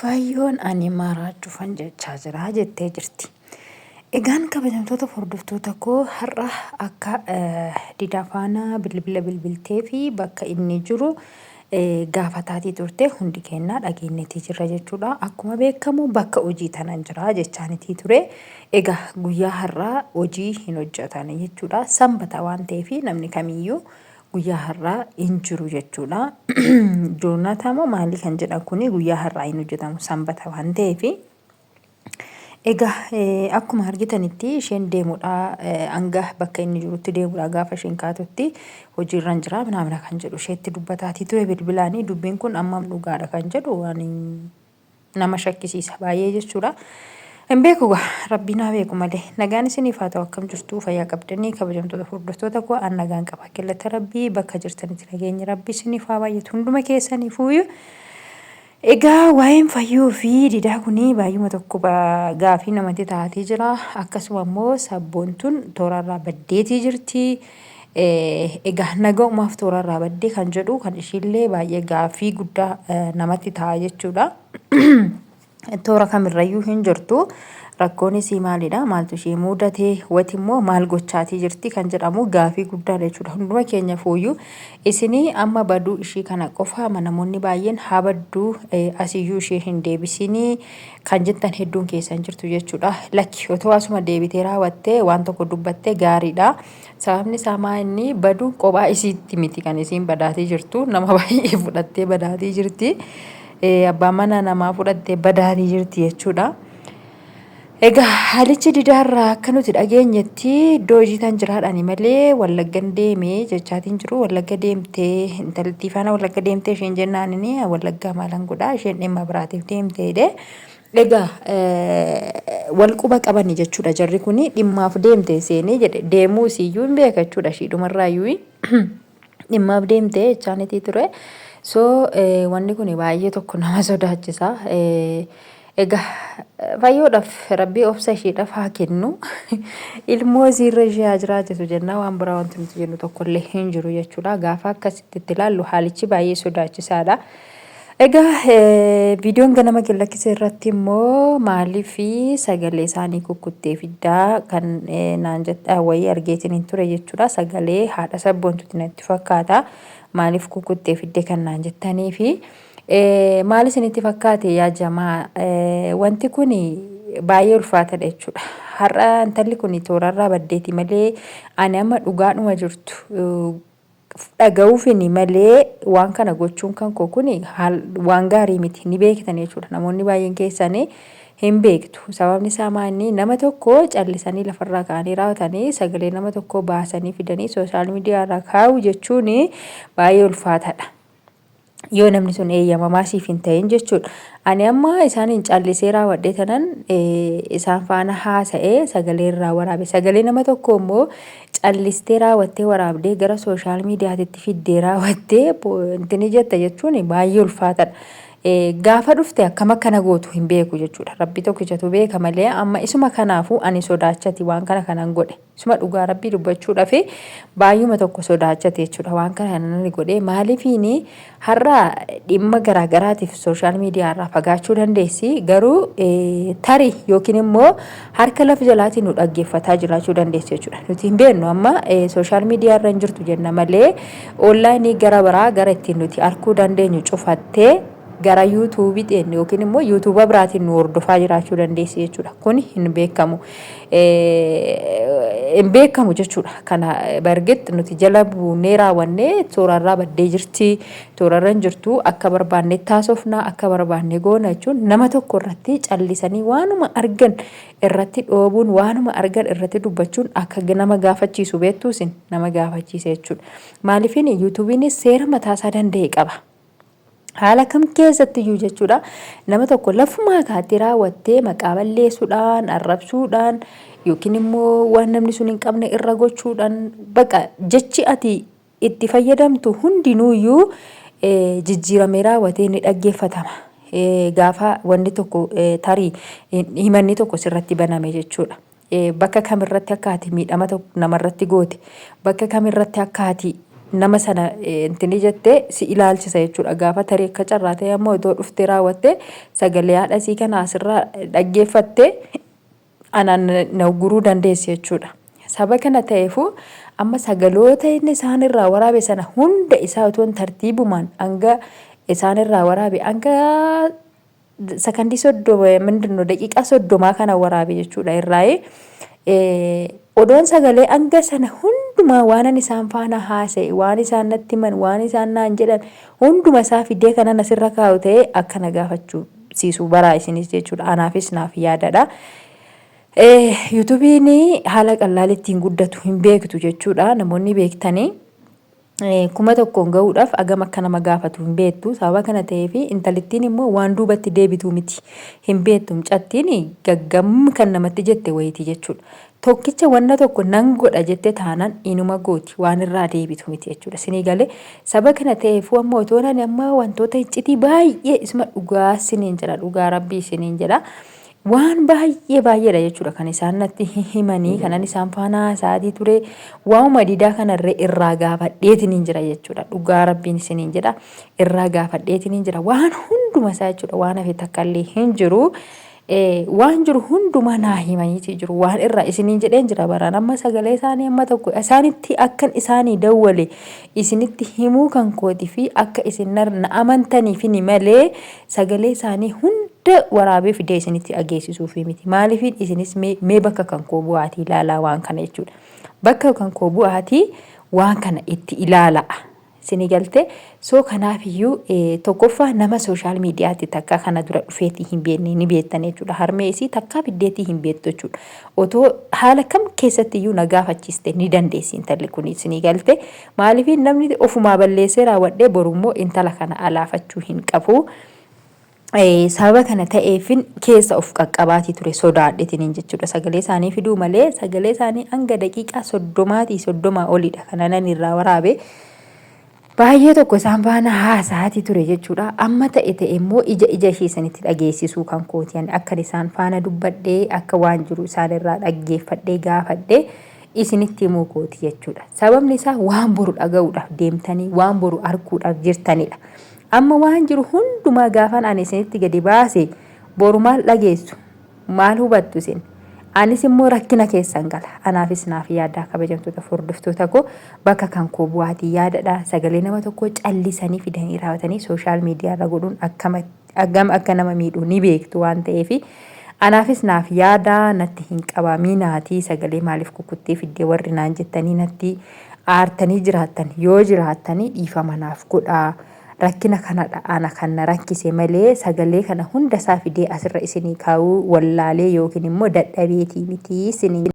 Fayyoon ani maraachuufan jechaa jira jettee jirti. Egaan kabajamtoota hordoftoota koo har'a akka Didaa faana bilbila bilbiltee fi bakka inni jiru gaafataatii turte hundi keenyaa dhageenyeetii jirra jechuudha. Akkuma beekamu bakka hojii tanan jira jechaanitii ture. Egaa guyyaa har'aa hojii hin hojjetan jechuudha. Sanbata waan ta'eef namni kamiyyuu guyyaa har'aa hin jiru jechuudha. Joonaataa moo maalii kan jedhan kuni guyyaa har'aa hin hojjetamu sanbata waan ta'eef. Egaa akkuma argitanitti isheen deemuudha hanga bakka inni jirutti deemuudha gaafa isheen kaatutti hojiirran jira minaamina kan jedhu isheetti dubbataatii ture bilbilaanii dubbiin kun ammam dhugaadha kan jedhu waan nama shakkisiisa baay'ee jechuudha. Hin beeku gaa rabbiin haa beeku malee nagaan isiniif haa ta'u akkam jirtu fayyaa qabdanii kabajamtoota hordoftoota koo an nagaan qaba galata rabbii bakka jirtanitti nageenyi rabbii isiniif haa baay'atu hunduma keessaniifuyyuu. Egaa waa'een Fayyoo fi Didaa kun baay'uma tokko gaafii namatti taatee jira. Akkasuma immoo sabboontun toorarraa baddeetii jirti. Egaa naga'umaaf toorarraa baddee kan jedhu kan ishiillee baay'ee gaafii guddaa namatti ta'a jechuudha. Toora kamirrayyuu hin jirtu. Rakkoon isii maalidha? Maaltu ishee muudate? Wati immoo maal gochaatii jirti? Kan jedhamu gaafii guddaadha jechuudha. Hunduma keenya fuuyyuu isinii amma baduu ishii kana qofa namoonni baay'een haa badduu asiyyuu ishee hin deebisinii kan jettan hedduun keessan jirtu jechuudha. Lakki otoo asuma deebitee raawwattee waan tokko dubbattee gaariidha. Sababni isaa maa inni baduun kophaa isiitti miti kan isiin badaatii jirtu nama baay'ee fudhattee badaatii jirti. Abbaa manaa namaa fudhattee badaatii jirti jechuudha. Egaa haalichi didaarraa akka nuti dhageenyetti iddoo hojii tan jiraadhaani malee wallaggan deemee jechaatiin jiru wallagga deemtee intalittii faana wallagga deemtee isheen jennaanini wallaggaa maalan godhaa isheen dhimma biraatiif deemtee jedhee Egaa wal quba qabani jechuudha jarri kun dhimmaaf deemte seenee jedhe deemuu isiiyyuu hin beeka jechuudha ishiidhumarraayyuu dhimmaaf deemte jechaanitii ture. So wanni kun baay'ee tokko nama sodaachisa. Egaa fayyoodhaaf rabbii obsa ishiidhaaf haa kennu. Ilmoo isiirra ishee haa jiraachisu jennaa waan biraa wanti nuti jennu tokkollee hin jiru jechuudha. Gaafa akkasitti itti ilaallu haalichi baay'ee sodaachisaadha. Egaa viidiyoon ganama gad lakkise irratti immoo maaliif sagalee isaanii kukkuttee fiddaa kan naan jettaa wayii argeetiin hin ture jechuudha. Sagalee haadha sabboontuti natti fakkaata. Maaliif kukkuttee fidde kan naan jettanii fi maal isinitti fakkaate yaa jamaa wanti kun baay'ee ulfaatadha jechuudha. Har'a intalli kun toorarraa baddeeti malee ani amma dhugaadhuma jirtu dhaga'uufini malee waan kana gochuun kan koo kun waan gaarii miti ni beektan jechuudha. Namoonni baay'een keessanii hin beektu. Sababni isaa maanni nama tokko callisanii lafarraa ka'anii raawwatanii sagalee nama tokkoo baasanii fidanii sooshaal miidiyaa irraa kaa'u jechuun baay'ee ulfaataadha. Yoo namni sun eeyyamamaa siif hin ta'in jechuudha. Ani amma isaaniin callisee raawwadhee tanan isaan faana haasa'ee sagalee irraa waraabe. Sagalee nama tokko immoo callistee raawwattee waraabdee gara sooshaal miidiyaatitti fiddee raawwattee intini jetta jechuun baay'ee ulfaatadha. Gaafa dhufte akkam akkana gootu hin beeku jechuudha. Rabbi tokkichatu beeka malee amma isuma kanaafuu ani sodaachati waan kana kanan godhe. Isuma dhugaa rabbii dubbachuudhaaf baay'uma tokko sodaachate jechuudha. Waan kana inni godhee maaliifiin har'a dhimma garaagaraatiif sooshaal miidiyaa irraa fagaachuu dandeessi. Garuu tarii yookiin immoo harka lafa jalaatiin nu dhaggeeffataa jiraachuu dandeessi jechuudha. Nuti hin beeknu amma sooshaal miidiyaa irra hin jirtu jenna malee oonlaayinii gara biraa gara ittiin nuti arguu dandeenyu cufattee gara yuutuubiitiin yookiin immoo yuutuuba biraatiin nu hordofaa jiraachuu dandeessi jechuudha. Kun hin beekamu. Hin beekamu jechuudha. Kana bargit nuti jala buunee raawwannee toorarraa baddee jirti. Toorarra hin jirtu akka barbaanne taasofna akka barbaanne goona jechuun nama tokko irratti callisanii waanuma argan irratti dhoobuun waanuma argan irratti dubbachuun akka nama gaafachiisu beektuu isin nama gaafachiisa jechuudha. Maaliifin yuutuubiinis seera mataasaa danda'e qaba. Haala kam keessatti iyyuu jechuudha nama tokko lafumaa kaatee raawwattee maqaa balleessuudhaan arrabsuudhaan yookiin immoo waan namni sun hin qabne irra gochuudhaan baqa jechi ati itti fayyadamtu hundinuuyyuu jijjiiramee raawwatee ni dhaggeeffatama. Gaafa wanni tokko tarii himanni tokko sirratti baname jechuudha. Bakka kamirratti akka ati miidhama tokko namarratti goote, bakka kamirratti akka ati nama sana intini jettee si ilaalchisa jechuudha. Gaafa tarii akka carraa ta'e ammoo otoo dhuftee raawwattee sagalee haadha isii kana asirraa dhaggeeffattee anaan na ugguruu dandeessi jechuudha. Saba kana ta'eefuu amma sagaloota inni isaan irraa waraabe sana hunda isaa otoo tartiibumaan hanga isaan irraa waraabe hanga sakandii 30 mindinno daqiiqaa 30 kana waraabe jechuudha irraa'ee odoon sagalee hanga sana hundumaa waanan isaan faana haasa'e waan isaan natti himan waan isaan naan jedhan hunduma isaa fidee kanan asirra kaa'u ta'ee akka na gaafachuu siisu baraa isinis jechuudha anaafis naaf yaadadha. Yuutuubiin haala qallaal ittiin guddatu hin beektu jechuudha namoonni beektanii. 1000n gahuudhaaf agam akka nama gaafatu hin beektu. Sababa kana ta'eef intalittiin immoo waan duubatti deebitu miti. Hin beektu mucattiin gaggam kan namatti jette wayiiti jechuudha. Tokkicha wanna tokko nan godha jette taanan inuma gooti waan irraa deebitu miti jechuudha. Sinii galee saba kana ta'eefuu amma otoo nani amma wantoota iccitii baay'ee isuma dhugaa siniin jedha dhugaa rabbii siniin jedha. Waan baay'ee baay'eedha jechuudha kan isaan natti himanii kanan isaan faana haasa'aatii ture waa'uma didaa kanarree irraa gaafadheetiniin jira jechuudha dhugaa rabbiin isiniin jedha irraa gaafadheetiniin jira waan hunduma isaa jechuudha waan hafe takkallee hin jiru waan jiru hundumaa naa himaniitii jiru waan irraa isiniin jedheen jira baraan amma sagalee isaanii amma tokko isaanitti akkan isaanii dawwale isinitti himuu kan kooti fi akka isin na amantaniifini malee sagalee isaanii hunda waraabee fidee isinitti dhageessisuufii miti. Maaliifiin isinis mee, mee bakka kan koo bu'aatii ilaalaa waan kana jechuudha. Bakka kan koo bu'aatii waan kana itti ilaala'a. Isinii galtee soo kanaafiyyuu tokkoffaa nama sooshaal miidiyaatti takka kana dura dhufeetii hin beekne ni beektan jechuudha. Harmee isii takkaa fiddeetii hin beektu jechuudha. Otoo haala kam keessatti iyyuu na gaafachiiste ni dandeessi intalli kun isinii galte. Maaliif namni ofumaa balleessee raawwadhee borummoo intala kana alaafachuu hin qabu. Sababa kana ta'eefin keessa of qaqqabaatii ture sodaadhetiniin jechuudha. Sagalee isaanii fiduu malee sagalee isaanii hanga daqiiqaa 30tii 30 olidha kana nan irraa waraabe. Baay'ee tokko isaan faana haasa'aatii ture jechuudha. Amma ta'e ta'e immoo ija ija ishee isinitti dhageessisuu kan kooti. Ani akkan isaan faana dubbadhee akka waan jiru isaan irraa dhaggeeffadhee gaafadhee isinitti himuu kooti jechuudha. Sababni isaa waan boru dhaga'uudhaaf deemtanii waan boru arguudhaaf jirtanidha. Amma waan jiru hundumaa gaafan ani isinitti gadi baase boru maal dhageessu? Maal hubattu isin? Anis immoo rakkina keessan gala. Anaafis naaf yaadaa kabajamtoota hordoftoota koo bakka kan koo bu'aatii yaadadha. Sagalee nama tokkoo callisanii fidanii raawwatanii sooshaal miidiyaa irra godhuun akkam akka nama miidhu ni beektu waan ta'eef anaafis naaf yaadaa natti hin qabaminaatii sagalee maaliif kukuttee fiddee warri naan jettanii natti aartanii jiraattan yoo jiraattanii dhiifama naaf godhaa. Rakkina kanadha ana kan na rakkise malee sagalee kana hunda isaa fidee asirra isinii kaa'uu wallaalee yookiin immoo dadhabeetii miti isiniin.